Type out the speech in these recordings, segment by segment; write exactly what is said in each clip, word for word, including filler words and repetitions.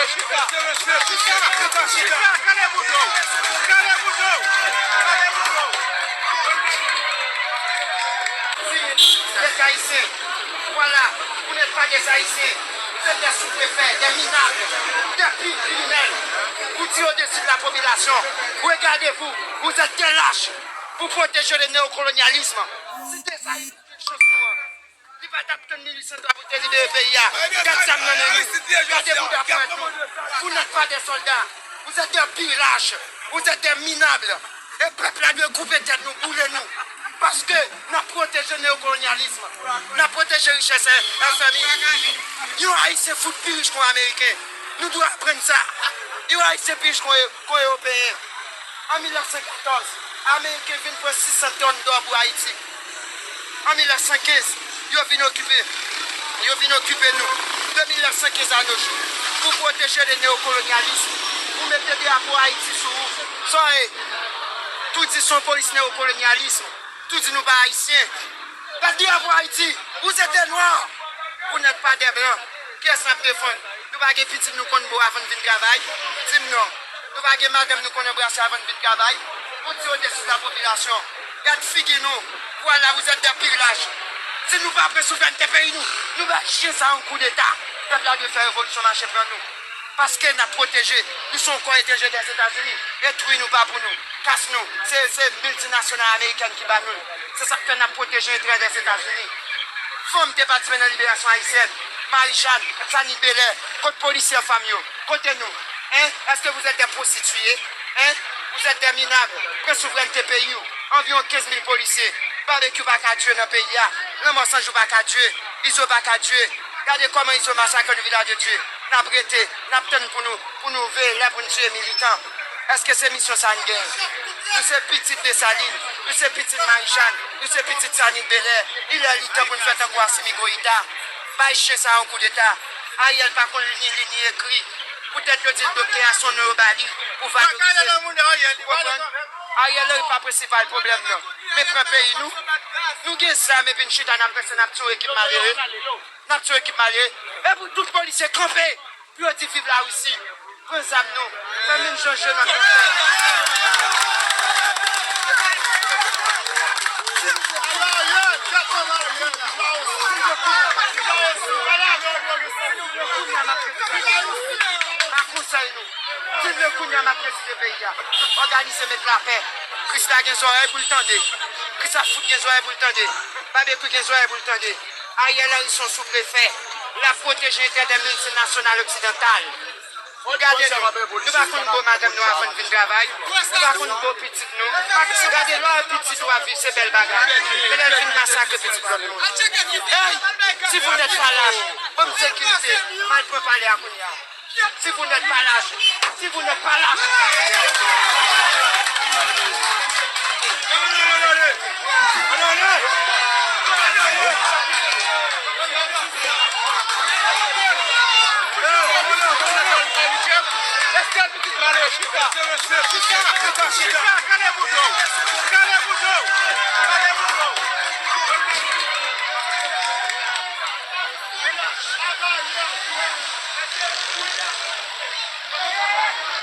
Chita, chita, chita, kale bouda w, kale bouda w, kale bouda w. Des Haïtiens, voilà, vous n'êtes pas des Haïtiens, vous êtes des sous-préfets, des minables, des pires criminels. Vous tirez au-dessus de la population. Regardez-vous, vous êtes des lâches. Vous protégez le néocolonialisme. Si des Haïtiens te chans nou an, li pa t ap tann mil uit san twa pou te libere peyi a. Gad zam nan men nou. Gade bouda pwent nou. Vous n'êtes pas des soldats. Vous êtes des pires lâches. Vous êtes des minables. E pèp la dwe koupe tèt nou, boule nou. Paske n ap pwoteje neokolonyalis. N ap pwoteje richès F M I. Yon Ayisyen fout pi rich ke yon Ameriken. Nou dwe aprann sa. Yon Ayisyen pi rich ke yon Ewopeyen. An mil nèf san katòz, Ameriken vin pran sis san tòn dò pou Ayiti. An mil nèf san kenz, yo vin okipe, yo vin okipe nou. De mil nèf san kenz a nos jours, pou pwoteje de neokolonyalis, pou mete drapo Ayiti sou ou. Sa w ye? Tou di se yon polis neokolonyalis. Tou di nou pa ayisyen. Gad drapo Ayiti. Vous êtes des noirs. Vous n'êtes pas des blancs. Kiyès n ap defann? Nou pa gen pitit nou konn bo avan n vin travay? Di m non. Nou pa gen madanm nou konn anbrase avan n vin travay? Vous tirez au-dessus de la population. Gad figi nou. Voilà, vous êtes des pires lâches. Si nou pa pran souvrènte peyi nou, nou bay chen sa yon koudeta. Pèp la dwe fè revolisyon mache pran nou. Paske n ap pwoteje. Nou se yon kò etranje Dèzetazini. Etwi nou pa pou nou. Kas nou. Se, se miltinasyonal amerikèn ki ba nou l. Se sa k fè n ap pwoteje enterè Dèzetazini. Fanm te patisipe nan liberasyon ayisyèn. Marie-Jeanne, Sanit Belair, kot polisye fanm yo? Kote nou? Hein? Est-ce que vous êtes des prostituées? Hein? Vous êtes des minables. Pran souvrènte peyi w. Anviwon kenz mil polisye. Babekyou pa ka tiye nan peyi a. Lanmò San Jou pa ka tiye. Izo pa ka tiye. Gade kòman Izo masakre nou Vilaj de Dye. N ap rete, n ap tann pou nou, pou nou veye lè pou n tiye militan. Èske se misyon sa n gen? Nou se pitit Desalin, nou se pitit Marie-Jeanne, nou se pitit Sanit Belair. Li lè li tan pou n fè tankou Asimi Goïta. Bay chen sa yon koudeta. Ariel pa konn li ni li ni ekri. Poutèt yo di l doktè a se yon non yo ba li pou valorize. Ou konprann? Ariel Henry pa prensipal pwoblèm nan. Men pran peyi nou. Nou gen zam epi n chita n ap panse n ap tiye ekip malere. N ap tiye ekip malere. E pou tout polisye kanpe pou yo di viv Larisi. Pran zam nou. Fè menm jan jenòm yo fè. Pa konsèy nou. Di l kounye a m ap prezide peyi a. Òganize met lapè. Krisla gen zòrèy pou l tande. Krisla fout gen zòrèy pou l tande. Babekyou gen zòrèy pou l tande. Ariel Henry se yon souprefè. L ap pwoteje enterè miltinasyonal oksidantal. Gade nou. Nou pa konn bo madanm nou avan n vin travay. Nou pa konn bo pitit nou. Gade lè w pitit ou ap viv se bèl bagay. Men lè l vin masakre pitit lòt moun. Hey! Si vous n'êtes pas lâche, ban m sekirite. M al pran pale a kounye a. Si vous n'êtes pas lâche, si vous n'êtes pas lâche.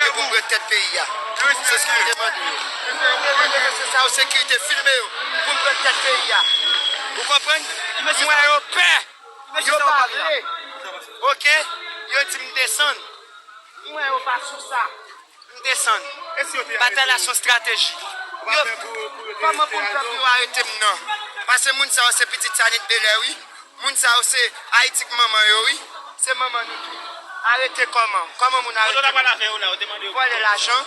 E pou m pran tèt peyi a. Se sa m te mande yo. Mesye sa yo sekirite filme yo. Pou m pran tèt peyi a. Ou konprann? M wè yo pè. Yo pa vle. Oke? Yo di m desann. M wè yo pa sou sa. M desann. Batay la se yon estrateji. Yo, kòman pou m fè pou yo arete m nan? Paske moun sa yo se pitit Sanit Belè wi. Moun sa yo se Ayiti k manman yo wi. Se manman nou tou. Arete kòman? Kòman moun arete moun? Vòlè lajan?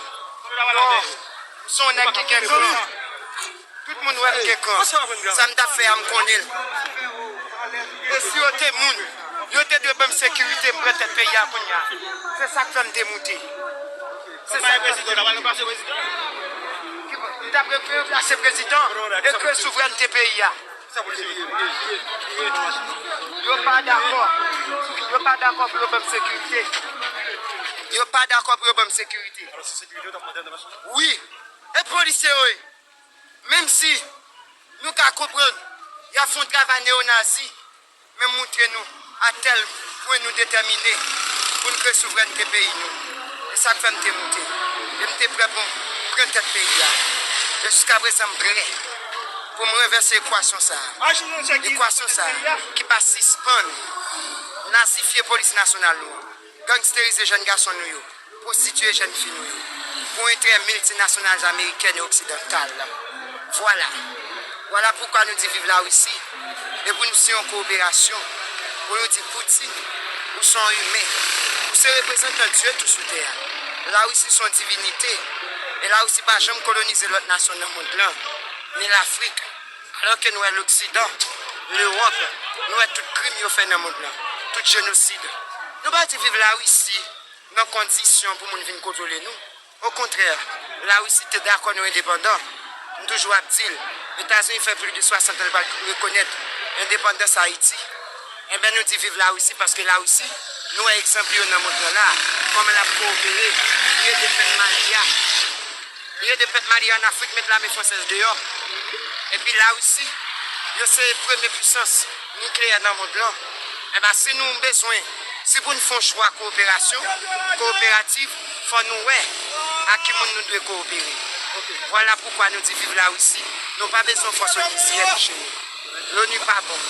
Non. M se yon nèg ki gen kran. Tout moun wè m gen kran. Sa m t ap fè a, m konnen l. E si yo te moun, yo te dwe ban m sekirite, m pran tèt peyi a kounye a. Se sa k fè m te moute. Se sa k fè m te moute. M t ap replase prezidan e kreye souvrènte peyi a. Yo pa dakò. Yo pa dakò pou yo ban m sekirite. Yo pa dakò pou yo ban m sekirite. Wi. E polisye yo ye. Menm si nou ka konprann y ap fè yon travay neyonazi, men montre nou atèl pwen nou detèmine. pou n kreye souvrènte peyi nou. E sa k fè m te moute. E m te prè pou m pran tèt peyi a. E jiskaprezan m prè pou m ranvèse ekwasyon sa a. Ekwasyon sa a ki pa sispann nazifye polis nasyonal nou an, gangsterize jèn gason nou yo, pwostitiye jèn fi nou yo, pou enterè miltinasyonal amerikèn e oksidantal la. Vwala. Vwala poukwa nou di viv Larisi. E pou nou siyen yon kowoperasyon, pou nou di Poutine, ou se yon imen. Ou se reprezantan Dye tou sou tè a. Larisi se yon divinite. E Larisi pa janm kolonize lòt nasyon nan mond lan, ni Lafrik. Alòske nou wè Loksidan, Lewòp, nou wè tout krim yo fè nan mond lan, tout jenosid. Nou pa di viv Larisi nan kondisyon pou moun vin kontwole nou. Okontrè, Larisi te dakò nou endepandan. M toujou ap di l, Etazini fè plis de swasant an l pa t rekonèt endepandans Ayiti. Enben, nou di viv Larisi paske Larisi, nou wè egzanp yo nan mond lan la, kòman l ap kowopere, li ede pèp Mali a. Li ede pèp Mali a ann Afrik met lame fransèz deyò. Epi Larisi, yo se premye pisans nikleyè nan mond lan. Enben, si nou bezwen, si pou n fè yon chwa kowoperasyon, kowoperativ, fò nou wè a ki moun nou dwe kowopere. Vwala poukwa nou di viv Larisi. Nou pa bezwen fòs onezyèn chez nou. Loni pa bon.